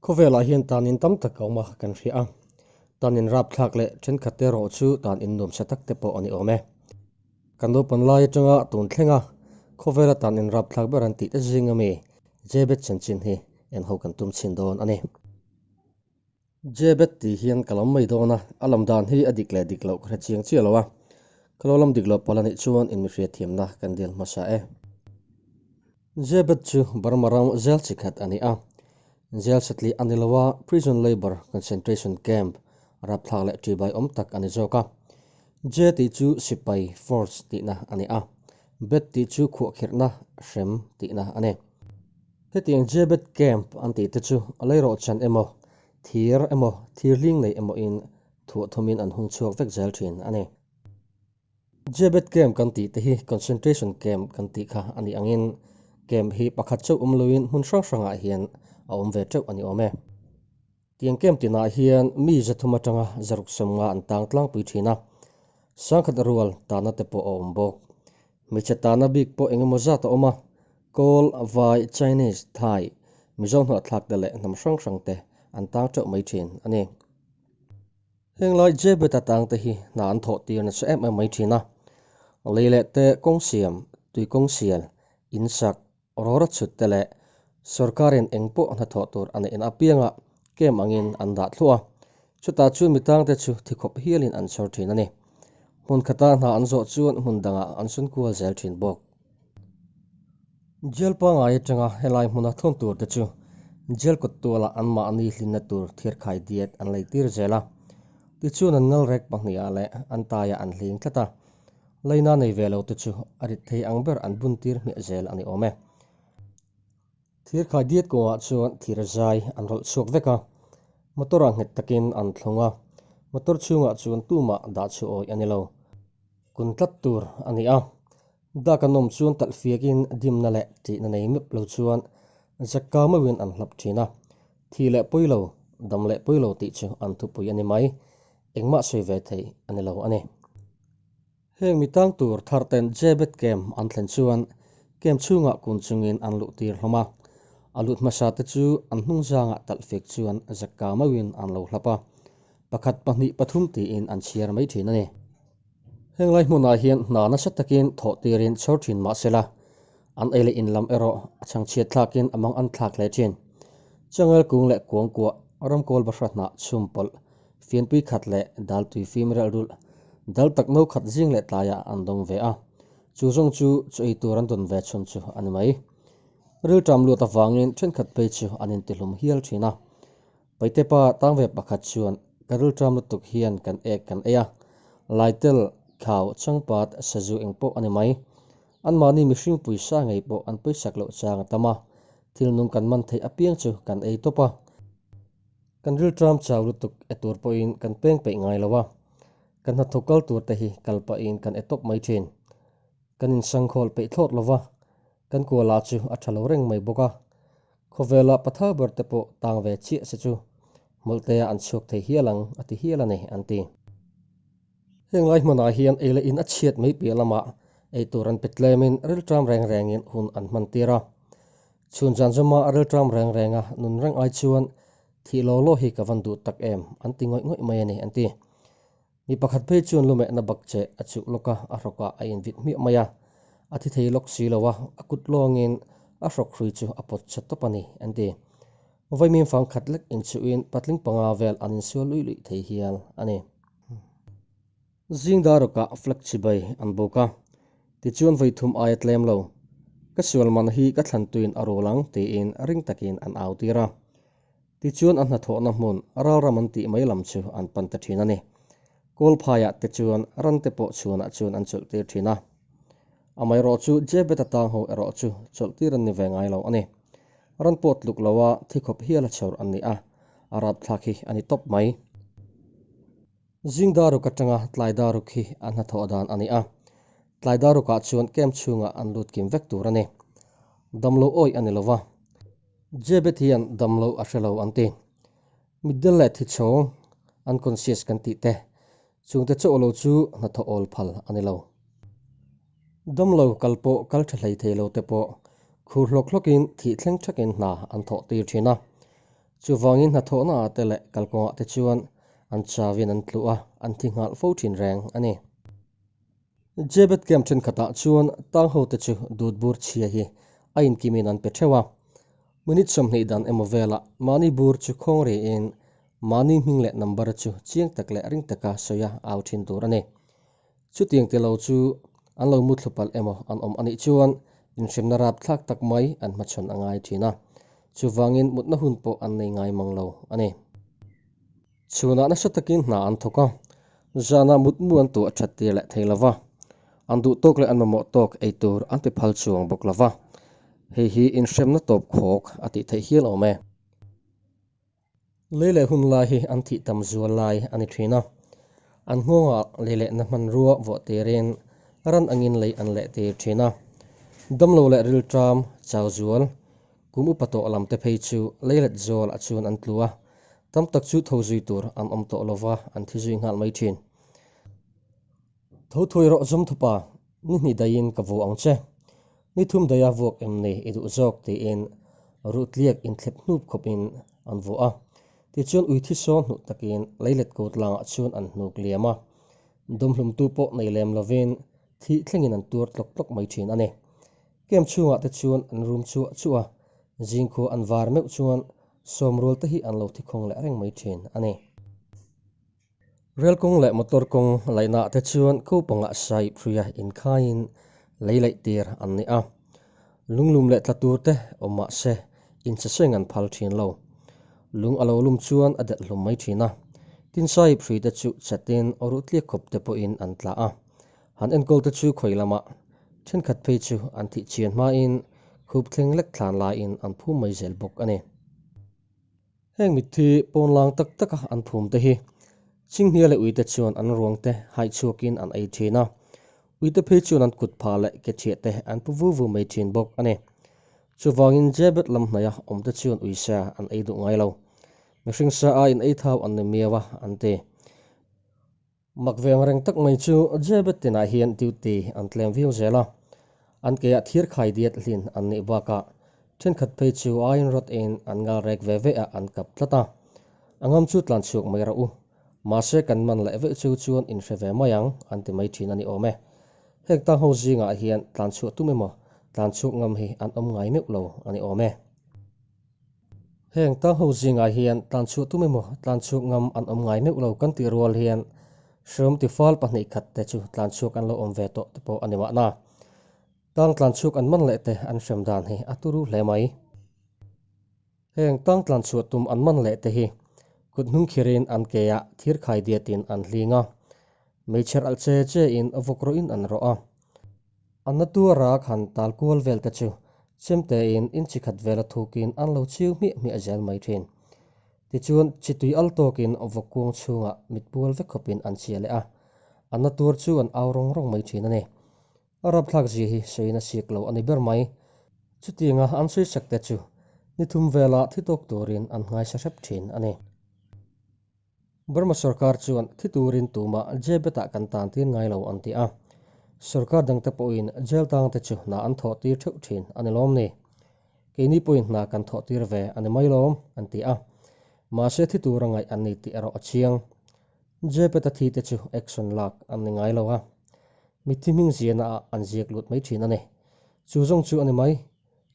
Khawvelah hian tan in tam tak a awm a kan hria a, tan in rapthlak leh thenkhat te erawh chu tan in nuamsa tak te pawh a ni awm e. Kan naupan lai atanga tun thlenga khawvela tan in rapthlak ber an tih te zing ami Jebet chanchin hi en ho kan tum chhin dawn a ni. Jebet tih hian ka lam mai dawn a, a lam dan hi a dik leh dik loh ka hre chiang chiah lo a, ka lo lam dik loh palh a nih chuan in mihriat thiamna kan dil hmasa e. Jebet chu Burma ram jail chi khat a ni a, jail satliah a ni lo a, prison labour concentration camp rapthlak leh ṭibai awm tak a ni zawk a. Je tih chu sipai, force, tihna a ni a, bet tih chu khuahkhirhna, hrem, tihna a ni. Hetiang Jebet Camp an tih te chu a leirawhchan emaw, thir emaw, thir hling nei emaw in thuah thumin an hung chhuak vek zel thin a ni. Jebet Camp kan tih te hi Concentration Camp kan tih kha a nih angin camp hi pakhat chauh awm loin hmun hrang hrangah hian a awm ve teuh a ni awm e. Tiang camp tinah hian mi zathum atanga zaruk sawmnga an tang tlangpui thin a, sangkhat rual tahna te pawh a awm bawk. Hmeichhe tahna bik pawh eng emaw zat a awm a, Kawl, Vai, Chinese, Thai, Mizo hnawhthlak te leh hnam hrang hrang te an tang teuh mai thin a ni. Heng lai Jebet atang te hi hna an thawh tir nasa em em mai thin a, lei leh te kawng siam, tui kawng sial, in sak, Rawra chhut te leh sorkarin eng pawh hnathawh tur a neih apianga camp angin an dah thluah a, chutah chuan mi tangte chu thikhawp hialin an chhawr thin a ni. Hmun khata hna an zawh chuan hmun dangah an sun kual zel thin bawk. Jail pangngai atanga helai hmuna thawn tur te chu jail kawt tualah anmahni hlinna tur thirkhai diet an lei tir zel a, tichuan an ngalrek pahnihah leh an taiah an hling tlat a, Laina nei ve lo te chu a rit thei ang ber an bun tir hmiah zel a ni awm e. Thirkhai diet kawngah chuan thir zai an rawlh chhuak vek a, motor ah nghet takin an thlung a, motor chhungah chuan tumah dah chhuah awih a ni lo. Kun tlat tur a ni a, dak an awm chuan talh fiakin dimna leh tihna nei map lo chuan zakka meuhin an hlap thin a, thi leh pawi lo, dam leh pawi lo tih chu an thupui a ni mai. Engmah sawi ve thei a ni lo a ni. Heng mi tang tur thar ten Jebet camp an thlen chuan camp chhungah kun chungin an luh tir hlawm a. A lut hmasa te chu an hnung zangah talh fek chuan zakka mauhin an lo hlap a, pakhat pahnih pathum tiin an chhiar mai thin a ni. Heng lai hmunah hian hna nasa takin thawh tirin chhawr thin mah sela, an ei leh in lam erawh a chhangchhiat thlakin a mang an thlak hle thin. Changel kung leh kuangkuah, ramkawl bahra hnah chhum pawlh, Fianpui khat leh dal tui fim relh rulh, dal tak no khat zing leh tlaiah an dawng ve a, chu zawng chu chu ei tur an dawn ve chhun chu a ni mai. Rilṭam lut avangin thenkhat phei chu an intihlum hial thin a. Paitepa tang ve pakhat chuan ka rilṭam lutuk hian kan ek kan ei a, laitel, khau, changpat, sazu eng pawh a ni mai. Anmahni mihring pawisa ngei pawh an pawisak loh chang a tam a, thil nung kan man theih apiang chu kan ei tawp a. Kan rilṭam chau lutuk e tur pawhin kan peng peih ngai lo a, kan hnathawk kal tur te hi kal pahin kan e tawp mai ṭhin. Kan insangkhawl peih thlawt lo va, kan kuala chu a ṭha lo reng mai bawk a. Khawvela pathau ber te pawh tang ve chiah se chu hmawlhtea an chhuak thei hial ang a ti hial a ni, an ti. Heng lai hmunah hian ei leh in a chhiat mai piah lamah ei tur an pe tlemin rilṭam reng rengin hun an hman tir a. Chhun zan zawma a rilṭam reng renga nun reng ai chuan thih law law hi ka van duh tak em an ti ngawih ngawih mai a ni an ti. Mi pakhat phei chuan lumehna bak che a chuh lawk a, a hrawkah a invit hmiah mai a, a thi thei lawk si lo a, a kut lawngin a hrawk hrui chu a pawt chhe tawp a ni an ti. Vawimim fang khat lek inchuhin patling panga vel an insual luih luih thei hial a ni. Zing darukah flag chibai an buk a, tichuan vawi thum aia tlem lo. Ka sual man hi ka thlantuin a rul ang tiin ring takin an au tir a. Tichuan a hnathawhna hmun ralram an tih mai lam chu an pan ta thin a ni. Kawlphaiah te chuan ran te pawh chhuanah chuan an chawlh tir thin a. Amaherawh chu Jebet-a tang ho erawh chu chawlh tir an ni ve ngai lo a ni. Ran pawh tluk loa thi khawp hial a chhawr an ni a, a rapthlak hi a ni tawp mai. Zing daruk atanga tlai daruk hi a hnathawh dan a ni a, tlai darukah chuan camp chhungah an lut kim vek tur a ni. Damlo awih a ni lo va, Jebet hian damlo a hre lo an ti. Mitdel leh thichhawng, unconscious kan tih te, chungte chauh lo chu hnathawh awl phal a ni lo. Damlo kal pawh kal tha hlei thei lo te pawh khur hlawk hlawkin thih thleng thakin hna an thawh tir thin a. Chuvangin hnathawhnaah te leh kalkawngah te chuan an chauin an tlu a, an thi nghal fo thin reng a ni. Jebet camp thenkhatah chuan tang hote chu dut bur chhia hi a inkimin an pe theuh a. Minute 20 dan emaw velah mahni bur chu khawng riin mahni hming leh number chu chiang tak leh ring taka sawi a au thin tur a ni. Chutiang ti lo chu an lo mu thlu palh emaw an awm anih chuan inhremna rapthlak tak mai an hmachhawn a ngai thin a, chuvangin mutna hun pawh an nei ngai mang lo a ni. Chhunah nasa takin hna an thawk a, zanah mutmu an tuah that tir leh thei lo va, an duh tawk leh an mamawh tawk ei tur an ti phal chuang bawk lo va, hei hi inhremna tawp khawk a tih theih hial awm e. Lei leh hun lai hi an thih tam zual lai a ni thin a, an nghawngah lei lehna hmanrua vuah tirin ran angin lei an leh tir thin a. Damlo leh rilṭam, chau zual, kum upa tawh lam te phei chu lei let zawl a chuan an tlu a, tam tak chu tho zui tur an awm tawh lova an thi zui nghal mai thin. Tho thuai rawh Zawmthupa, ni hnih daihin ka vu ang che. Ni thum daia vuak em ni i duh zawk tiin ruhtliak inthlep hnup khawpin an vuah a. Tichuan ui thi sawn hnuh takin leilet ko tlangah chuan an hnuk liam a. Dawmhlumtu pawh nei lem lovin thih thlengin an tuar tlawk tlawk mai thin a ni. Camp chhungah te chuan an rum chuah chuah a, zingkhua an var meuh chuan sawmrual te hi an lo thikhawng leh reng mai thin a ni. Rel kawng leh motor kawng laihnaah te chuan ko pangah sai hruia inkhaiin lei laih tir an ni a. Lunglum leh tla tur te awm mah se incheseng an phal thin lo. Lung a lo lum chuan a delh hlum mai thin a. Tin sahip hrui te chu chatin awruh tliak khawp te pawhin an tla a. Han enkawl te chu khawi lamah thenkhat phei chu an thih chian hmain khup thleng lek thlan laiin an phum mai zel bawk a ni. Heng mitthi pawnlang tak taka an phum te hi Chinghnia leh uite chuan an ruang te haih chhuakin an ei thin a, uite phei chuan an kut phah leh ke thiah te an pu vu vu mai thin bawk a ni. Chuvangin Jebet lam hnaia awm te chuan uisa an ei duh ngai lo. Mihring sa aiin ei thau an ni miau a, an ti. Mak ve ang reng tak mai chu Jebet tinah hian duty an tlem viau zel a, an keah thir khai diat hlin an nih bakah thenkhat phei chu aiin rawt in an ngal rek ve ve ah an kap tlat a, a ngam chu tlan chhuak mai rawh u, mahse kan man leh vek chu chuan in hre ve mai ang an ti mai thin a ni awm e. Heng tang ho zingah hian tlan chhuah tum emaw tlan chhuak ngam hi an awm ngai meuh lo a ni awm e. Heng tang ho zingah hian tlan chhuah tum emaw tlan chhuak ngam an awm ngai meuh lo kan tih rual hian hreawm ti fal pahnih khat te chu tlan chhuak an lo awm ve tawh te pawh a ni mahna. Tang tlan chhuak an man leh te an hrem dan hi a turu hle mai. Heng tang tlan chhuah tum an man leh te hi kut hnung khirin an ke ah thir khai diatin an hling a, meichher alh che che in vawk rawhin an rawh a. A na tuara khan tal kual vel te chu chemtein inchi khat vela thukin an lo chiu hmiah hmiah zel mai thin. Tichuan chi tui al tawkin vawk kuang chhungah mit pual vek khawpin an chhia leh a, a na tuar chu an au rawng rawng mai thin a ni. A rapthlak zia hi sawiin a siak lo a ni ber mai. Chutianga an sawisak te chu ni thum vela thi tawk turin an nghaisa hrep thin a ni. Burma sorkar chuan thi turin tumah Jebet-ah kan tan tir ngai lo an ti a. Sorkar dangte pawhin jail tangte chu hna an thawh tir theuh thin a ni lawm ni? Keini pawhin hna kan thawh tir ve a ni mai lawm an ti a. Mahse thi tura ngaih an ni tih erawh a chiang. Jebet-a thite chu action lak an ni ngai lo a. Mitthi hming ziahna ah an ziak lut mai thin a ni. Chu zawng chu a ni mai.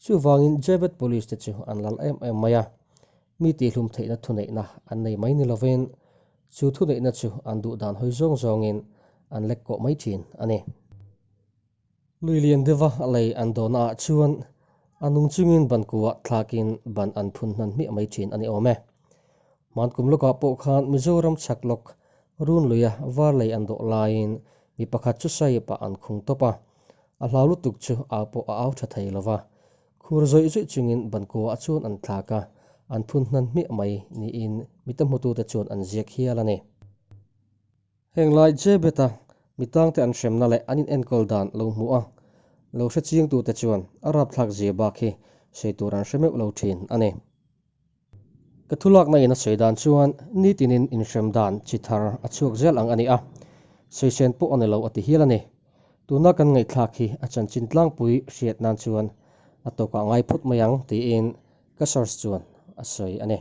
Chuvangin Jebet Police te chu an lal em em mai a. Mi tihhlum theihna thuneihna an nei mai ni lovin chu thuneihna chu an duh dan hawi zawng zawngin an lek kawh mai thin a ni. Lui lian deuha lei an dawhna ah chuan a nung chungin ban kuah thlakin ban an phun hnan hmiah mai thin a ni awm e. Hmankum lawkah pawh khan Mizoram chhak lawk run luia var lei an dawh laiin mi pakhat chu saiipah an khung tawp a, a hlau lutuk chu au pawh a au tha thei lova. Khur zawih zawih chungin Bankuaah chuan an thlak a, an phun hnan hmiah mai niin mita hmutute chuan an ziak hial a ni. Heng lai Jebet-a mitangte an hremna leh an inenkawl dan lo hmuh a, lo hre chiangtute chuan a rapthlak zia bak hi sawi tur an hre meuh lo thin a ni. Ka thulakna in a sawi dan chuan nitinin inhrem dan chi thar a chhuak zel ang a ni a, sawisen pawh a ni lo a ti hial a ni. Tuna kan ngaihthlak hi a chanchin tlangpui hriat nan chuan a tawkah ngai phawt mai ang tiin ka source chuan a sawi a ni.